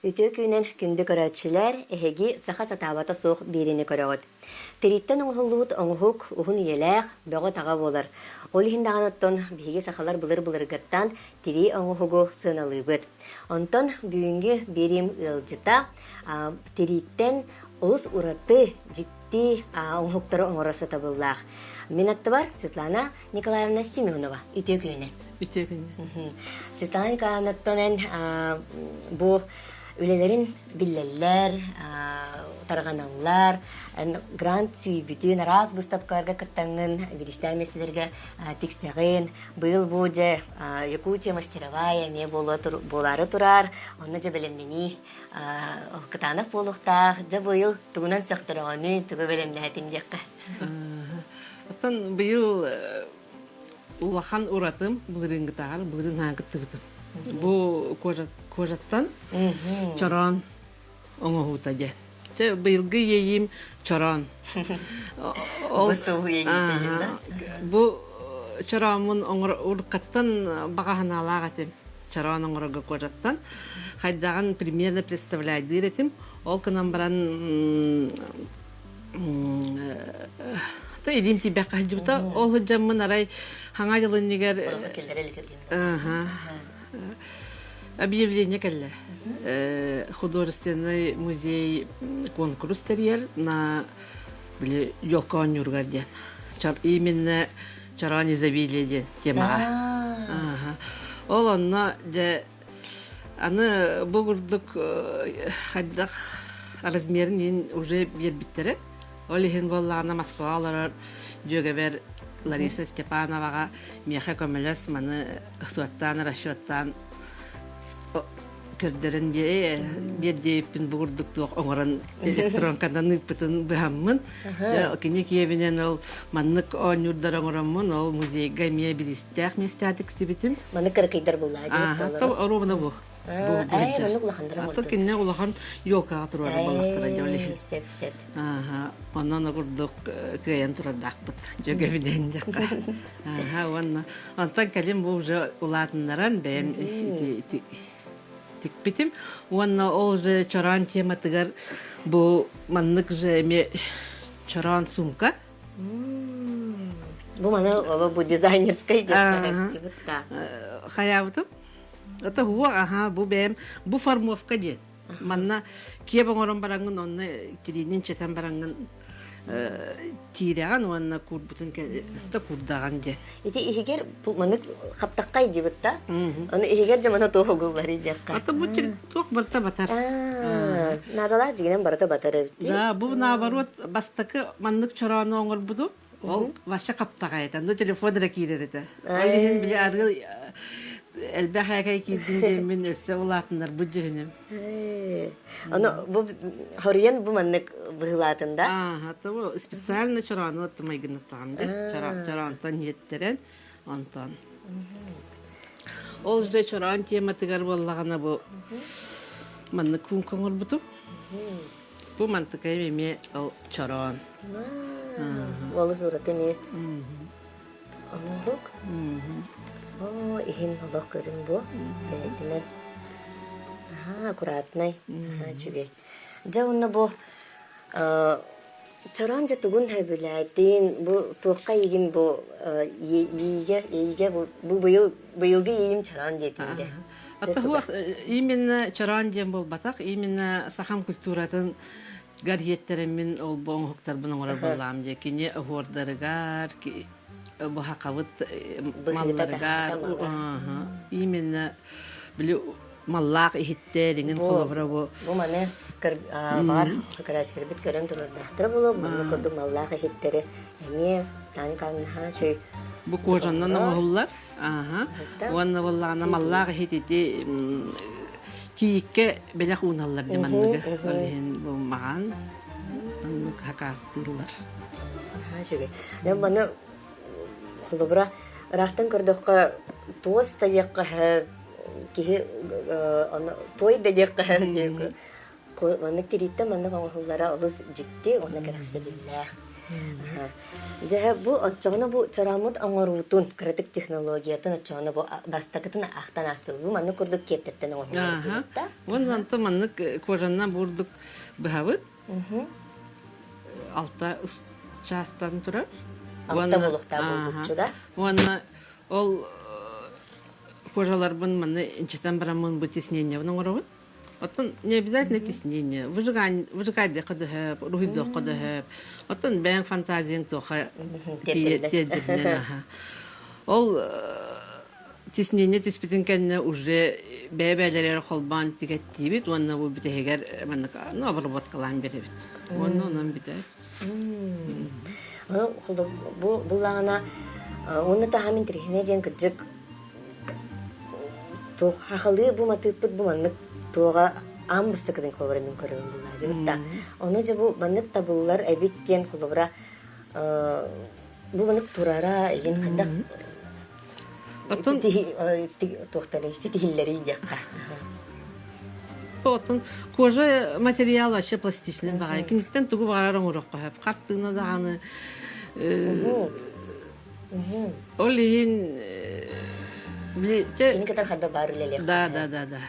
Үтүө күнүнэн күндү көрөөччүлэр, эһиги саха сатаабата суох биэриини көрөҕүт. Тирииттэн оҥоһуллубут оҥоһук уһун үйэлээх, бөҕө-таҕа буолар. Ол иһин даҕаны оттон биһиги сахалар былыр-былыргыттан тирии оҥоһугу сыаналыыбыт. Онтон бүгүҥҥү биэриим ыалдьыта тирииттэн олус ураты, дьикти оҥоһуктары оҥорор сатабыллаах. Мин аттыбар Светлана Николаевна Семенова. Үтүө күнүнэн. Үтүө күнүнэн. Светлана Николаевнаттан эн бу үлэлэрин биллэллэр, тарҕаналлар, грант сүүйбүтүн, араас быыстапкаларга кыттаҥҥын, биристээн миэстэлэргэ тиксэҕин. Быйыл бу дьэ Якутия мастеровая эмиэ буолаары турар, онно дьэ бэлэмнэнии кытаанах буолуохтаах. Дьэ быйыл тугунан сөхтөрөҕүнүй, тугу бэлэмнээтиҥ диэххэ. Оттон быйыл улахан уратым былырыыҥҥытааҕар былырыын хаһан кыттыбытым. Бу кожаттан чороон оҥоһуута диэн. Чэ быйылгы иэйиим чороон. Ол бу чорооммун уруккаттан баҕа санаалаах этим. Чороон оҥорорго кожаттан. Хайдаҕын примерно представляйдыыр этим. Ол гынан баран то илиим тиийбэххэ сылдьыбыта. Ол сылдьаммын арай хаҥа дьыл иннигэр объявление кэллэ. Художественный музей конкурс тэрийэр на били елка оонньууругар диэн. Именно Чороон изобилие диэн темаҕа. Ол онно дьэ Аны бу курдук хайдах размерин иһин уже биэрбиттэрэ. Ол иһин буоллаҕына Москваҕа олорор дьүөгэбэр Лариса Степановаҕа миэхэ көмөлөс маны суоттаан, расчеттаан көрдөрөн биэрдиэбиппин бу курдук туох оҥорон электронканан ыыппытын быһаммын. Дьэ кини киэбинэн ол маннык оонньуурдар оҥороммун ол музейга эмиэ бириистээх миэстэҕэ тиксибитим. Маннык кыракыйдар буллаа диэбит Оруобуна бу. Ээ, маннык улаханнара Ато кинне улахан елкаҕа туруорар балахтара дьэ ол иһин. Сөп, сөп. Ааха, онон курдук кыайан турардаахпыт дьөгөбүнэн дьакка. Ааха, уонна онтон кэлин бу уже улаатыннаран бэйэм ити тикпитим. Уонна ол же чороон тематыгар бу маннык же эмиэ чороон сумка. Бу маны оло бу дизайнерскай диэхтэрэ Хайаабытым. Это хуа, аха, бу бэйэм бу формовка диэн. Манна киэп оҥорон бараҥҥын онно тириинин чэтэн бараҥҥын тиирэҕин уонна куурбутун да куурдаҕын диэн. Ити иһигэр маннык хаптаххай диэбит да. Аны иһигэр дьэ мана туох угулларый диэххэ. Ата бу туох барыта батар. Наадалаах дьигинэн барыта батар эбит дии. Да, бу наоборот бастакы маннык чороону оҥорбутум. Ол вообще хаптаҕай этэ. Ну телефон эрэ киирэр этэ. Ол иһин били арыал элбэх ээкэй киирдин диэммин өссө улаатыннарбыт дьүһүнүм. Ону бу хоруйан бу маннык быһыылаатын да? Ааха, то специально чороону оттумайгынаттаҕым дии. Чороонтон иһиттэрэн, онтон. Ол же чороон тематыгар буоллаҕына бу маннык куунка оҥорбутум. Бу мантыкайым эмиэ ол чороон. Олус ураты эмиэ. Оҥоһук. Оо, иһин олох көрүҥ бу. Бэйэтинэн. Наһаа аккуратнай, наһаа үчүгэй. Дьэ уонна бу чороон дьэ тугун сөбүлээтин, бу туохха эйигин бу иэйиигэ, иэйиигэ бу быйыл быйылгы иэйиим чороон диэтиҥ дьэ. Ата именно чороон диэн буолбатах, именно сахам культуратын гарьеттэрэммин ол бу оҥоһуктарбын оҥорор буоллаҕым дии. Кини оһуордарыгар, бу хахабыт малларыгар, именно били маллаах иһиттэр, иҥин холобура бу. Бу маны баҕар көрөөччүлэрбит көрөн турардаахтара буолуо, маннык курдук маллаах иһиттэри эмиэ Стан Николаевна үчүгэй Бу кожанан оҥоһуллар. Уонна буоллаҕына маллаах иһит ити кийиккэ бэлэх ууналлар дии манныгы. Ол иһин бу маҕан оннук хакаастыыллар. Үчүгэй. Маны холобура ыраахтан көрдөххө туос да диэххэ киһи туой да диэххэ маннык тирииттэн маннык оҥоһуллара олус дьикти уонна кэрэхсэбиллээх. Дьэ, бу оччоҕуна бу чорооммут оҥоруутун, кыратык технологиятын оччоҕуна бу бастакытын ахтан аастыбыт. Бу маннык курдук киэптэртэн оҥоһуллар Аха. да? Уонна онтон маннык кожаннан бурдук быһабыт. Алта чаастан турар. Алта буолуохтаах буолбуччу да? Уонна ол кожаларбын манна инчэтэн бараммын бу тиснениябын оҥоробун. Оттон не обязательно тиснение. Выжигайдыахха дөһөп, уруһуйдуохха дөһөп. Оттон бэйэҥ фантазияҥ туоха тиэрдэринэн аха. Ол тиснение түспүтүн кэннэ уже бэйэ-бэйэлэригэр холбоон тигэттиибит уонна бу бүтэһигэр маннык ну обработкалаан биэрэбит. Уонна онон бүтэр. Бу буллаҕына уонна таһам интэриэһинэй диэн кырдьык Туох хахалыы бу матыыппыт бу маннык туоҕа аан бастакытын холобура мин көрөбүн буллаадыбыт да. Ону дьэ бу маннык табыллар эбит диэн холобура бу маннык турара игин хайдах Оттон туохтарый ситиһиллэрий диэххэ. Оттон кожа материал вообще пластичный баҕайы. Киниттэн тугу баҕарар оҥоруохха сөп. Хартыына даҕаны Ол иһин били чэ Кини кытары ханна баар үлэлиэх Да, да, да, да.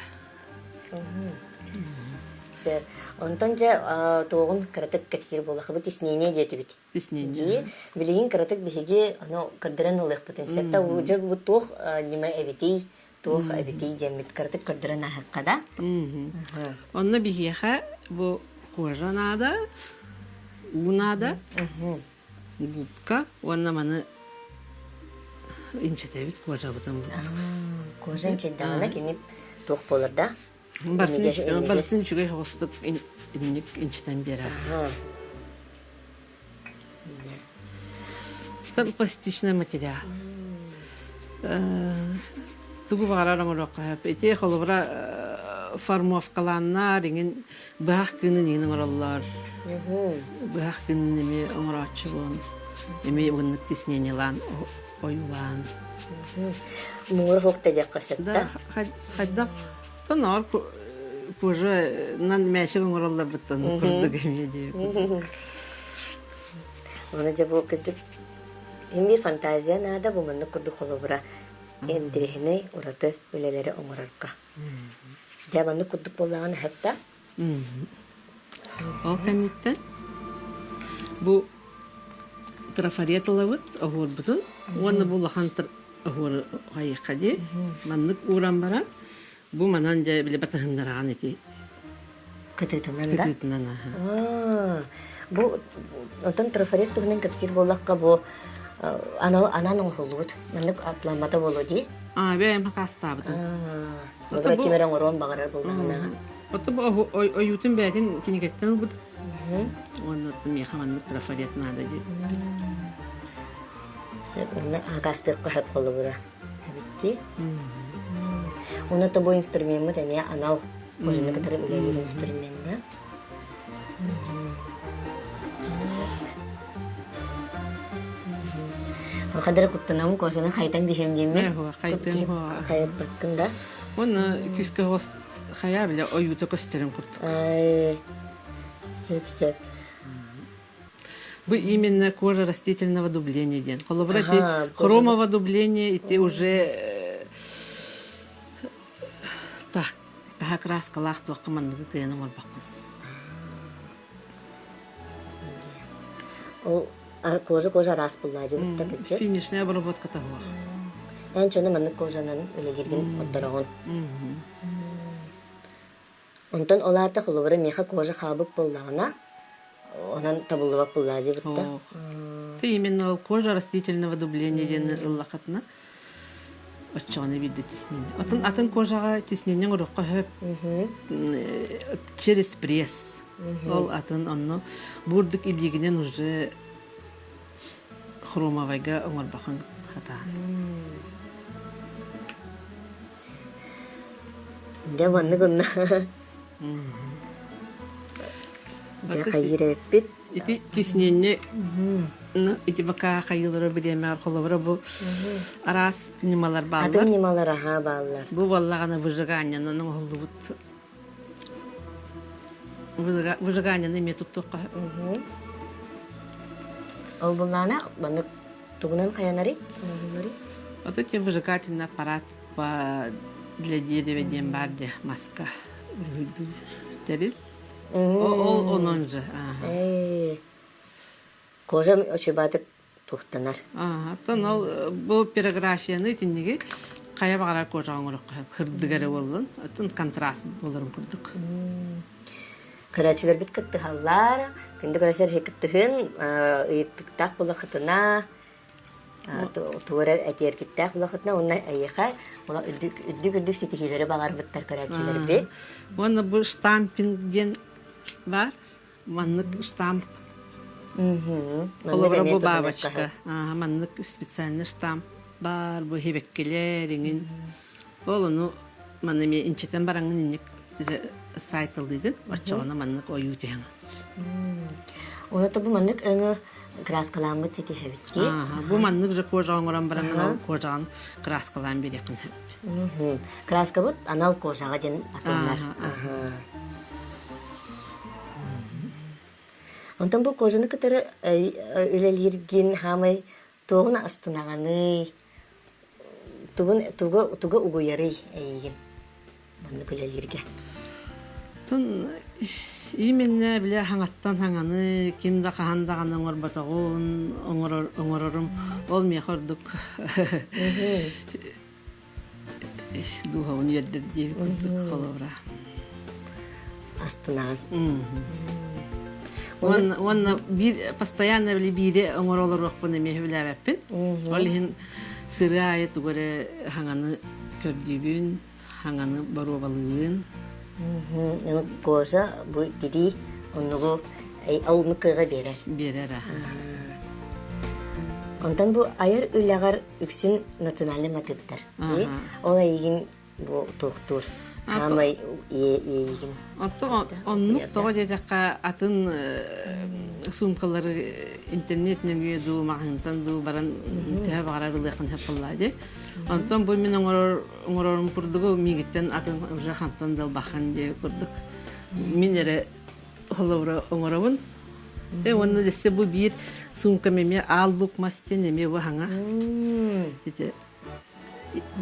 Сэр. Онтон дьэ туоҕун кыратык кэпсиир буоллахыбыт тиснение диэтибит. Тиснение. Дии. Билигин кыратык биһиги ону көрдөрөн ылыахпытын сөп. Да дьэ бу туох ньыма эбитий, туох эбитий диэммит кыратык көрдөрөн ааһыахха да. Онно биһиэхэ бу кожа наада, уу наада. Губка уонна маны инчэтэбит кожабытын. Кожа инчэйдэҕинэ кини туох буолар да? Барытын үчүгэй соҕустук инник инчэтэн биэрэр. Там пластичный материал. Тугу баҕарар оҥоруохха сөп. Ити холобура формовкалааннар иҥин быһах кыынын иҥин оҥороллор. Быһах кыынын эмиэ оҥорооччу буолан эмиэ уоннык тиснениелаан ойуулаан. Муҥур хуокта диэххэ сөп да? Хайдах тоноор кожа нан мээчик оҥороллорбуттан курдук эмиэ диир. Оны дьэ бу кырдьык Эмиэ фантазия наада бу маннык курдук холобура интэриэһинэй ураты үлэлэри оҥорорго. Дьэ маннык курдук буоллаҕына сөп да? Ол кэнниттэн бу трафарет ылабыт оһуорбутун уонна бу улахан оһуору хайыахха дии маннык ууран баран бу манан дьэ били батыһыннараҕын ити Кытыытынан да? Кытыытынан аха. Бу оттон трафарет туһунан кэпсиир буоллахха бу анал анаан оҥоһуллубут маннык атламмата буолуо дии. Аа бэйэм хакаастаабытым. Олор ким эрэ оҥоруон баҕарар буоллаҕына. Ото бу ойуутун бэйэтин кинигэттэн ылбыт. Уонна миэхэ маннык трафарет наада диэн. Сөп, онно хакаастыахха сөп холобура. Эбитти. Уонна тобу инструмеммыт эмиэ анал кожаны кытары үлэлиир инструмент Хадара куттанам кожаны хайтан биһим диэммин. Хайтан Хайатбаккын да. Уонна күүскэ хайа биле ойуута көстөрүн курдук. Сөп сөп. Бу именно кожа растительного дубления диэн. Холобура ити хромовое дубление ити уже таһа краскалаах туохха манныгы кыайан оҥорбоккун. Ол кожа кожа араас буллаа дьыбытта кыччыт. Финишная обработка таһуох. Эн чону маннык кожанан үлэлииргин ордороҕун. Онтон ол аата холобура миэхэ кожа хаалбыт буоллаҕына, онон табыллыбат буоллаа диэбит да. Ты именно кожа растительного дубления диэн ыллахатына оччоҕуна биирдэ тиснини. Атын атын кожаҕа тиснини оҥоруохха сөп через пресс. Ол атын онно бурдук илиигинэн уже хромовайга оҥорбохун хатаан. Дьэ маннык онно дьэ хайыыр эппит Ити тисненни ити бака хайыылары бириэмэҕэр холобура бу араас ньымалар бааллар. Атын ньымалар аһаа бааллар. Бу буоллаҕына выжиганиянан оҥоһуллубут выжиганияны эмиэ туттуохха. Ол буллаана маннык тугунан хайанарый? Оҥоһулларый? Вот эти выжигательный аппарат по для дерева диэн баар дии маска уруһуйдуур тэрил. Ол онон же. Кожам очубаатык туохтанар. Оттон ол бу пирографияны итинниги хайа баҕарар кожаҕа оҥоруохха сөп. Кырдык эрэ буоллун. Оттон контраст буоларын курдук. Көрөөччүлэрбит кыттыһаллар. Күндү көрөөччүлэр кыттыһын, ыйыттыктаах булахытына, тугу эрэ этиэргиттээх булахытына уонна эйиэхэ үрдүк-үрдүк ситиһиилэри баҕарбыттар көрөөччүлэрбит. Уонна бу штампинг диэн баар. Маннык штамп. Холобура бу бабочка. Маннык специальный штамп баар, бу хибэккилэр иҥин. Ол ону манна эмиэ инчэтэн бараҥҥын инник сайталыыгын, оччоҕуна маннык ойуу түһэҥ. Оното бу маннык өҥө краскалааммыт ситиһэбит дии. Бу маннык же кожа оҥорон бараҥҥын ол кожаҕын краскалаан биэриэххин сөп. Краскабыт анал кожаҕа диэн атыллар. Онтон бу кожаны кытары үлэлииргин хаамай туоҕун астынаҕаный, тугун тугу тугу угуйарый эйигин маннык үлэлииргэ? Тун именно бile хаҥаттан хаҥаны ким да хаһан даҕаны оҥорботоҕун оҥорорум ол миэхэ ордук дууһабын үөрдэр диэбит курдук холобура. Астынаҕын. Уонна биир постоянно били биири оҥоро олоруохпун эмиэ сөбүлээбэппин. Ол иһин сырыы аайы тугу эрэ хаҥаны көрдүүбүн, хаҥаны боруобалыыбын. Кожа бу тирии оннугу оннук кыаҕы биэрэр. Биэрэр Онтон бу айар үлэҕэр үксүн национальный матыыптар. Ол эйигин бу туохтуур. Хаамай иэйигин. Оннук тоҕо диэтэххэ атын суумкалары интернет нөҥүө дуу, маҕаһыынтан дуу баран төһө баҕарар ылыаххын сөп буоллаа дии. Онтон бу мин оҥорор оҥорорум курдугу миигиттэн атын уже хантан да ылбаххын диэ курдук. Мин эрэ холобура оҥоробун. Э уонна өссө бу биир суумкам эмиэ аал лук мас диэн эмиэ бу хаҥа. Ити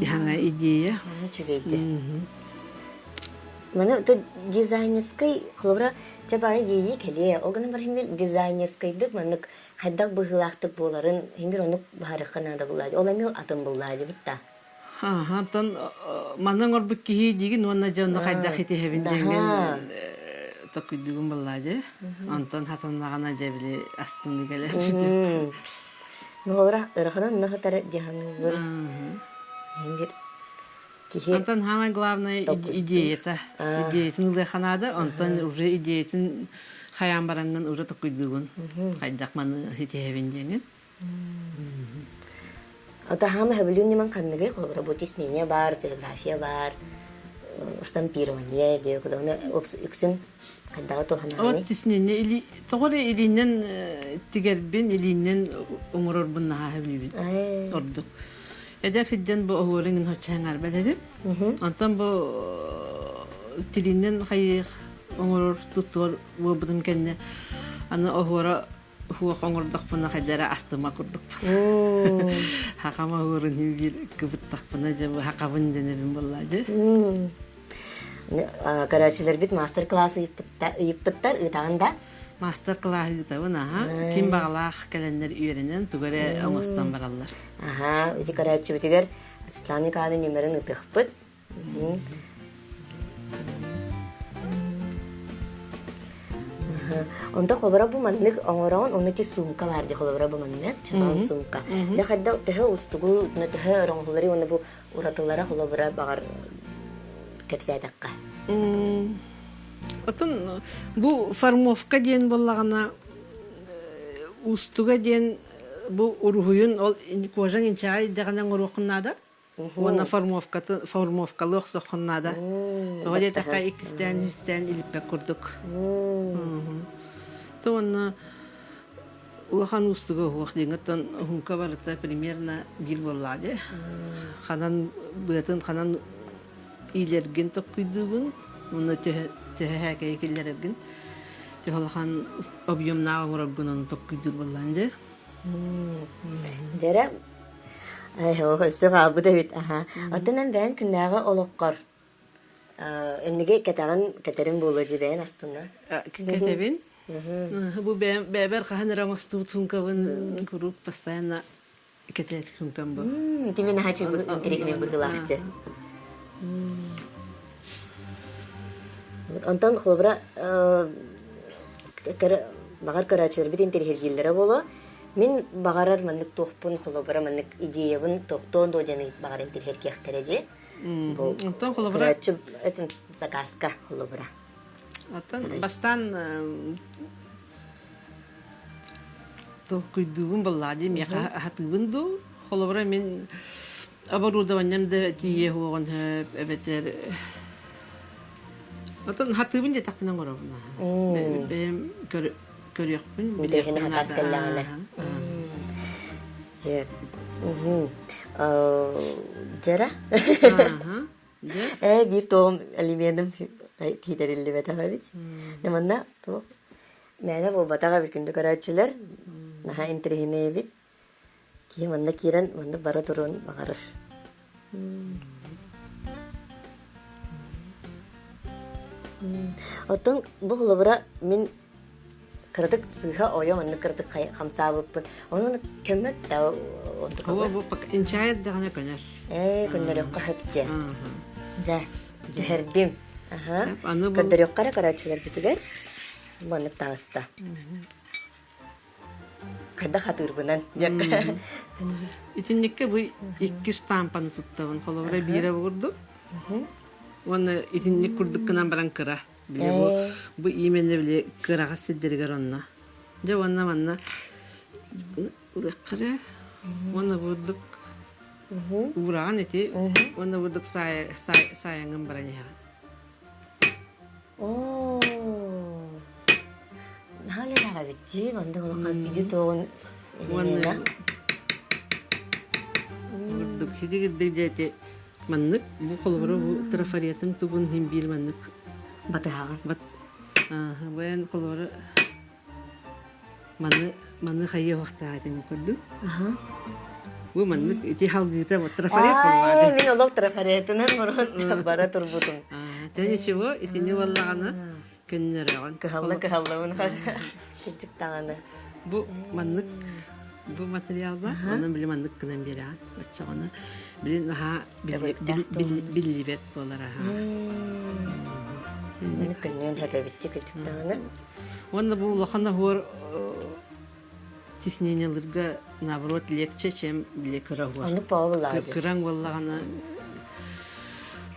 хаҥа идея. Үчүгэйди. Маны дизайнерскай холобура чэ баайы дии кэлиэ. Ол гынан баран дизайнерскайдык маннык хайдах быһыылаахтык буоларын химбир оннук быһаарыахха наада буллаа. Ол эмиэ атын буллаа дибит да. Оттон манна оҥорбут киһи диигин уонна дьэ онно хайдах итиһэбин диэҥҥин токуйдугун буоллаа дии. Онтон хатаннаҕына дьэ били астыныы кэлэр. Нуолура ыраханан онно хатара дьаһаныыбын. Биир киһи Онтон самое главное идеята. Идеятын ылыахха наада, онтон уже идеятын хайаан бараҥҥын уже токуйдугун. Хайдах маны итиһэбин диэҥҥин. Атаһаама сөбүлүүр ньымаҥ ханныгый? Холобура, бу тиснение баар, полиграфия баар, штампирование диэ куданы үксүн хайдаҕа туһанаҕыный? От тиснение или тоҕо эрэ илиинэн тигэрбин, илиинэн оҥорорбун наһаа сөбүлүүбүн. Ордук. Эдэр сылдьан бу оһуорун хоччаҥарбат этим. Онтон бу тилинэн хайыах оҥорор туттуор буолбутум кэннэ аны оһуора Уох оҥордохпуна хайда эрэ астыма курдукпун. Хахам оһуорун биир кыбыттахпына дьэ бу хахабын дэнэбин буоллаа дьэ. Көрөөччүлэрбит мастер-класс ыйыппыттар ыытаҕын да? Мастер-класс ыытабын аха. Ким баҕалаах кэлэннэр үөрэнэн тугу эрэ оҥостон бараллар. Аха, ити көрөөччүбүтүгэр Светлана Николаевна нүмерин ыытыахпыт. Онто холобура бу маннык оҥороон, онно ити сумка баар дии холобура бу маннык чороон сумка. Дьэ хайдах төһө уустугу, төһө оҥоһулларый уонна бу уратылара холобура баҕар кэпсээтэххэ. Отон бу формовка диэн буоллаҕына уустуга диэн бу уруһуйун ол кожаҥ инчэҕэй идэҕинэ оҥоруоххун наада. Уонна формовкатын формовкалыы охсуоххун наада. Тоҕо диэтэххэ иккистээн, үһүстээн илиппэт курдук. То уонна улахан уустуга уһуох диэҥ оттон уһунка барыта примерно биир буоллаҕа дии. Ханан быатын ханан иилэргин токкуйдуугун уонна төһө төһө һээкэйи киллэрэргин төһө улахан объемнаах оҥороргун ону токкуйдуур буоллаҕын дии. Дьэрэ, өссө хаалбыт эбит. Аха. Оттон эн бэйэн күннээҕи олоххор инниги кэтэҕин кэтэрин буолуо дьи бэйэн астына. Кэтэбин. Бу бэйэбэр хаһан эрэ оҥостубут суумкабын куруук постоянно кэтэр суумкам бу. Ити мин наһаа интэриэһинэй быһыылаах дьэ. Онтон холобура баҕар көрөөччүлэрбит интэриэһиргииллэрэ буолуо. Мин баҕарар маннык туохпун холобура маннык идеябын тохтуон дуо диэн баҕар интэриэһиргиэхтэрэ дии. Бу Онтон холобура көрөөччү этин заказка холобура. Оттон бастаан толкуйдуубун буоллаҕа дии миэхэ аһатыыбын дуу холобура мин оборудованием да тиийиэ суоҕун сөп эбэтэр Отон хатыыбын диэтэхпинэ оҥоробун бэйэм көрүөхпүн билиэхпин хатаас кэллэҕинэ сөп дьара Ээ, биир туоҕум алименым киитэриллибэтэх эбит. Манна туох мээнэ буолбатах эбит күндү көрөөччүлэр. Наһаа интэриэһинэй эбит. Киһи манна киирэн маннык бара туруон баҕарар. Оттон бу холобура мин кыратык сыыһа ойо маннык кыратык хамсаабыппын. Онон көмөт да Оо, бу инчаайар даҕаны көнөр. Ээ, көннөрүөххэ сөп дьэ. Дьэ, түһэрдим. Аха. Көрдөрүөххэ эрэ көрөөччүлэрбитигэр маннык таҕыста. Хайдах хатыырбынан. Итинникке бу икки штампаны туттабын. Холобура биирэ бу курдук. Уонна итинник курдук гынан баран кыра. Били бу бу именно били кыраҕас сирдэригэр онно. Дьэ уонна манна ылыаххара уонна бурдук уураҕын ити уонна бурдук саайаҥҥын баран иһэҕин. Оо, наһаа үлэлээх эбит дии, маннык хас биирдии туоҕун Уонна бурдук хидигирдик дьэ ити маннык бу холобура бу трафаретын тугун иһин биир маннык батыһаҕын. Бат бэйэн холобура Маны маны хайыы уохтаатыҥ курдук. Бу маннык ити халгыыта вот трафарет буоллаҕа. Мин олох трафаретынан мороз бара турбутум. Дьэ ничего, итини буоллаҕына көннөрөҕүн. Кыһалла кыһаллабын кырдьык даҕаны. Бу маннык бу материалба онон били маннык гынан биэрэҕин. Оччоҕуна били наһаа биллибэт буолар аһаа. Маны көннүөн хөбөбүттик кырдьык даҕаны. Уонна бу улахан оһуор тиснениеларга наоборот легче, чем били кыра оһуор. Оннук буолла Кыраҥ буоллаҕына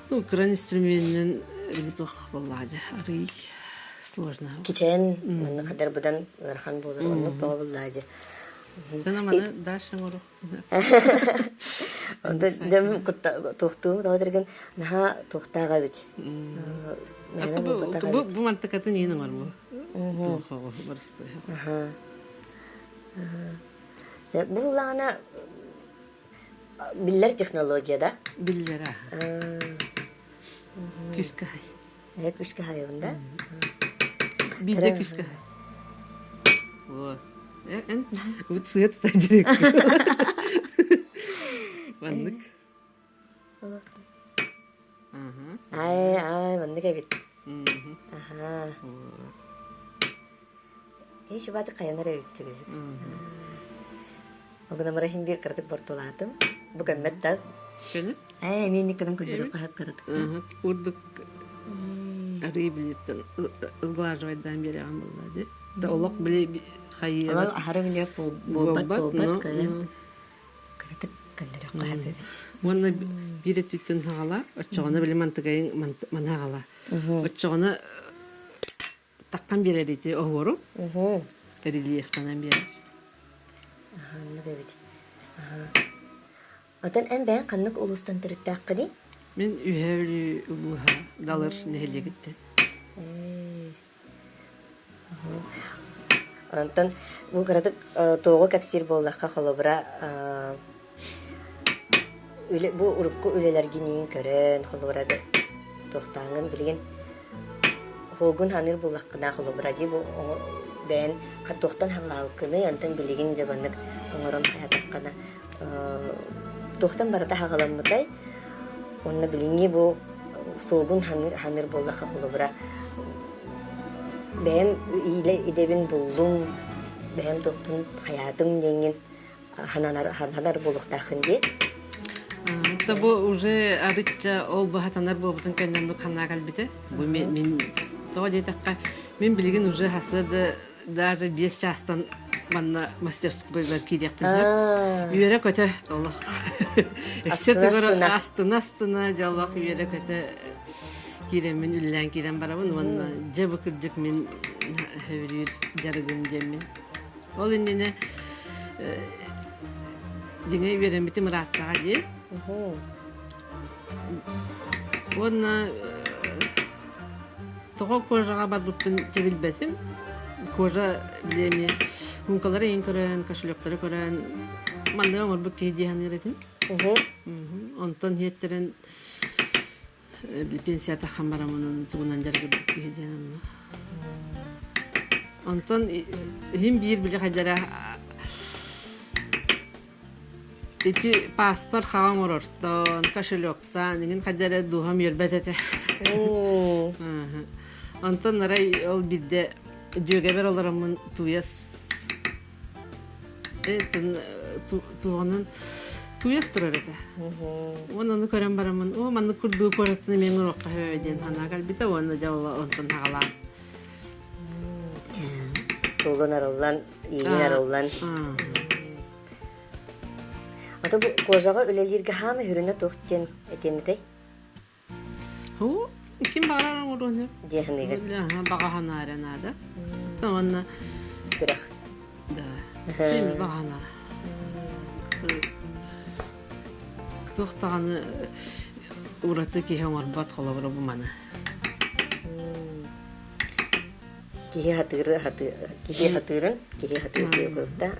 ну кыран инструменинэн били туох буоллаҕа дьэ арый сложно. Кичээн манна хадар быдан ыарахан буолар оннук буолла дьэ. Дьоно маны дальше оҥоруох. Онтон дьэ кутта туохтуум тоҕо тэрген наһаа туохтаах эбит. Мээнэ буолбатах Бу эбит. бу мантыкатын иин оҥор бу. Туох барысты. Аха. Дьэ бу буллаҕына биллэр технология да? Биллэр аха. Күскэ хай. Э күскэ хайабын да? Биирдэ күскэ хай. О. Эн бу сыат стажерик. Маннык. Ай, ай, маннык эбит. Аха. Э, шубаты хайанар эбит чыгызык. Огунамара хин бир кыратык бортулаатым. Бу көммөт да. Көнө? Э, мен никканан көндөрү хаһап кыратык. Урдук арыы билеттен сглаживайдан береҕин булла ди. Да олох били хайыабат. Олох аһары билиэк буолбат буолбат кыайан. Кыратык көннөрүөххэ сөп эбит. Уонна биир өттүттэн хаҕала, оччоҕуна били мантыгайын мана хаҕала. Оччоҕуна таххан биэрэр ити оһуору. Рельефтанан биэрэр. Аһааннык эбит. Отон эн бэйэҥ ханнык улуустан төрүттээххиний? Мин Үһээ Бүлүү улууһа Далыр нэһилиэгиттэн. Онтон бу кыратык туоҕу кэпсиир буоллахха, холобура, үлэ, бу урукку үлэлэргиниин көрөн, холобура, туохтааҥҥын билигин хоогун ханыыр буоллаххына, холобура, дии бу. бэйэн туохтан хаҕылаабыккыный, онтон билигин дьэ маннык оҥорон хайатаххына туохтан барыта хаҕыламмытай уонна билиҥҥи бу суолгун ханыыр буоллахха холобура бэйэм идэбин буллум, бэйэм туохпун хайаатым диэҥҥин хананар буолуохтааххын дии. Это бу уже арыт ол быһатанар буолбутун кэннэ оннук ханаа кэлбитэ. Бу мин тоҕо диэтэххэ мин билигин уже хасыа даже 5 чаастан манна мастерскойбар киириэхпин сөп. Үөрэ-көтө олох. Өссө тыгыр астына-астына дьэ олох үөрэ-көтө киирэммин үллээн киирэн барабын уонна дьэ бу кырдьык мин сөбүлүүр дьарыгым диэммин. Ол иннинэ дьиҥэ үөрэммитим ырааттаҕа дии. Уонна тоҕо кожаҕа барбыппын дьэ билбэтим. Кожа били эмиэ муҥкалары иһин көрөн, кошелектары көрөн маннык оҥорбут киһи дии саныыр этим. Онтон иһиттэрин пенсия таххан бараммын тугунан дьарыгырбыт киһи диэн онно. Онтон иһин биир били хайдара ити паспорт хаҕа оҥорортон, кошелектан, иҥин хайда эрэ дууһам үөрбэт этэ. Онтон арай ол биирдэ дьүөгэбэр олороммун тууйас туоҕунан тууйас турар этэ. Уонна ону көрөн бараммын, оо, маннык курдук куораттан эмиэ оҥоруохха сөбө диэн санаа кэлбитэ уонна дьэ ол онтон саҕалаан. Суолун арыллан, иигин арыллан. Ото бу кожаҕа үлэлииргэ хаама сүрүнэ туох диэн этиэн этэй? Һуу, ким баҕарар оҥоруон сөп. Дии саныыгын. Баҕа санаа эрэ наада. Уонна Күрэх. Да. Ким баҕа санаа. Туох даҕаны ураты киһи оҥорбот холобура бу маны. Киһи хатыыры киһи хатыырын киһи хатыыр диye курда.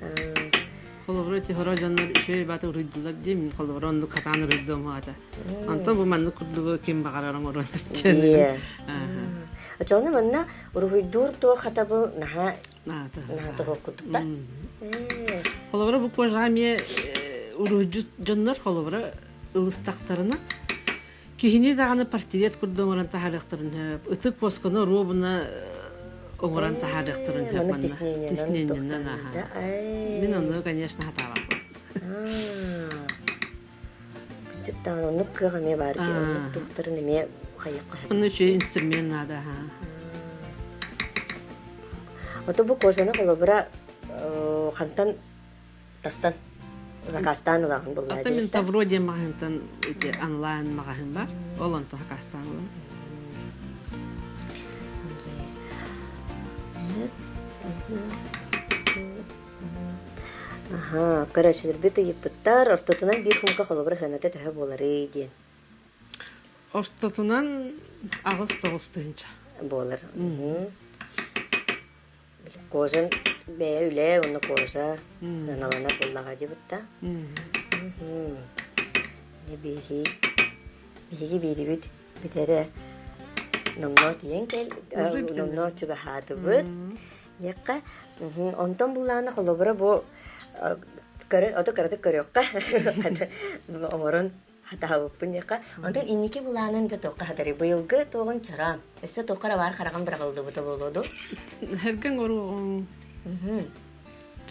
Холобура ити хоро дьоннор үчүгэй баата уруйдулар дии мин холобура оннук хатаан уруйдуом аата. Онтон бу маннык курдугу ким баҕарар оҥоруон Дии. Очону манна уруһуйдуур туох хатабыл наһаа наһаа тоһуох курдук да. Холобура бу кожаҕа эмиэ уруһуйдьут дьоннор холобура ылыстахтарына Киһини даҕаны портрет курдук оҥорон таһаарыахтарын сөп. Ытык восканы оруобуна оҥорон таһаарыахтарын сөп манна. Тиснениенэн аха. Мин ону, конечно, хатаабаппын. Кырдьык оннук кыах эмиэ баар дии. Оннук туохтарын эмиэ хайыахха сөп. Онно үчүгэй инструмент наада аха. Ото бу кожаны холобура хантан тастан заказтаан ылаҕын буллаа Ата мин Тавро диэн маҕаһыынтан ити онлайн маҕаһыын бар. Ол онто заказтаан ылам. Аха, көрөөччүлэрбит ыйыппыттар, ортотунан биир хумка холобура сыаната төһө буоларый диэн. Ортотунан 8-9 тыһыынча. Буолар. Кожан бэйэ үлэ уонна кожа сыаналанар буоллаҕа диэбит да. Биһиги биһиги биирибит бүтэрэ номнуо тиийэн кэл номнуо чугаһаатыбыт диэххэ. Онтон буллаҕына холобура бу көрөн ото кыратык көрүөххэ оҥорон Хатаабыппын диэххэ. Онтон инники былаанын дьэ туохха хатарый? Быйылгы туоҕун чараан. Өссө туохха эрэ баар хараҕын быраҕыллыбыта буолуо дуу? Эргэн оруоҕуҥ.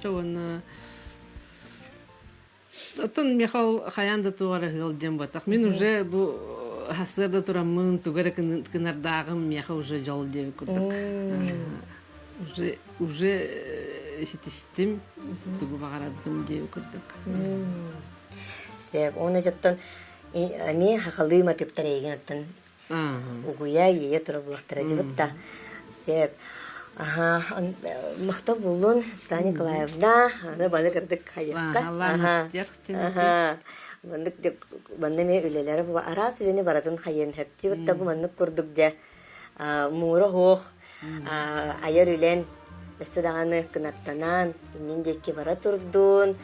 Чэ уонна Оттон миэхэ ол хайаан да туох эрэ ыал диэн буотах. Мин уже бу сарсыарда тураммын тугу эрэ гынардааҕым миэхэ уже дьол диэбит курдук. Уже уже ситистим тугу баҕарарбын диэбит курдук. Сөп. Уонна дьоттон эмиэ хахалыы матыыптар эйигин оттон угуйа, иэйэ тура булахтара дибит да. Сөп. Аха, махтал буоллун, Светлана Николаевна. Аны баны кырдык хайыахха. Аха. Маннык манна эмиэ үлэлэрэ бу араас үлэни барытын хайыан хөптүбүт да бу маннык курдук дьэ муура суох айар үлэн. Өссө даҕаны кынаттанан, иннин диэки бара турдун,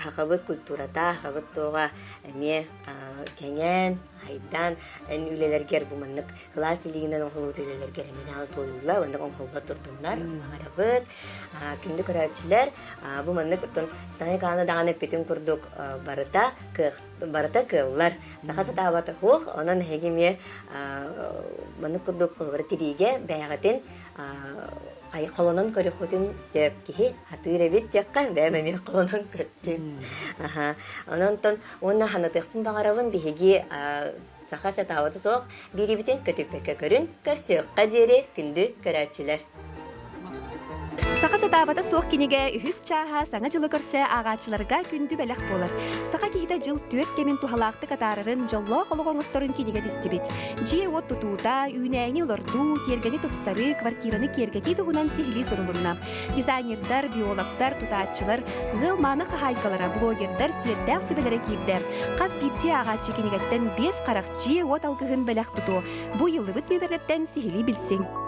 хахабыт культурата, хахабыт туоҕа эмиэ кэҥээн, хайдан, эн үлэлэргэр бу маннык кылаас илиигинэн оҥоһуллубут үлэлэргэр эмиэ даҕаны туойулла, маннык оҥоһулла турдуннар, баҕарабыт. Күндү көрөөччүлэр, бу маннык оттон Светлана Николаевна даҕаны эппитин курдук барыта кыах барыта кыаллар. Саха сатаабата суох, онон эһиги эмиэ маннык курдук холобура тириигэ бэйэҕитин холонон көрүөххүтүн сөп киһи хатыыр эбит диэххэ бэйэм эмиэ холонон көрдүм. Аха. Онон уонна ханатыахпын баҕарабын биһиги саха сатаабата суох биирибитин көтүппэккэ көрүн көрсүөххэ диэри күндү көрөөччүлэр. Саха сатаабата суох кинигэ үһүс чааһа Саҥа дьылы көрсө ааҕааччыларга күндү бэлэх буолар. Саха киһитэ дьыл түөрт кэмин туһалаахтык атаарарын, дьоллоох олох оҥосторун кинигэ тистибит. Дьиэ-уот тутуута, үүнээйини олордуу, тиэргэни тупсарыы, квартираны киэргэтии туһунан сиһилии сурулунна. Дизайнердар, биологтар, тутааччылар, ыал мааны хаһаайкалара, блогердар сиэрдээх сүбэлэрэ киирдэ. Хас биирдии ааҕааччы кинигэттэн биэс харах дьиэ-уот алгыһын бэлэх тутуо. Бу ыйыллыбыт нүөмэрдэртэн сиһилии билсиҥ.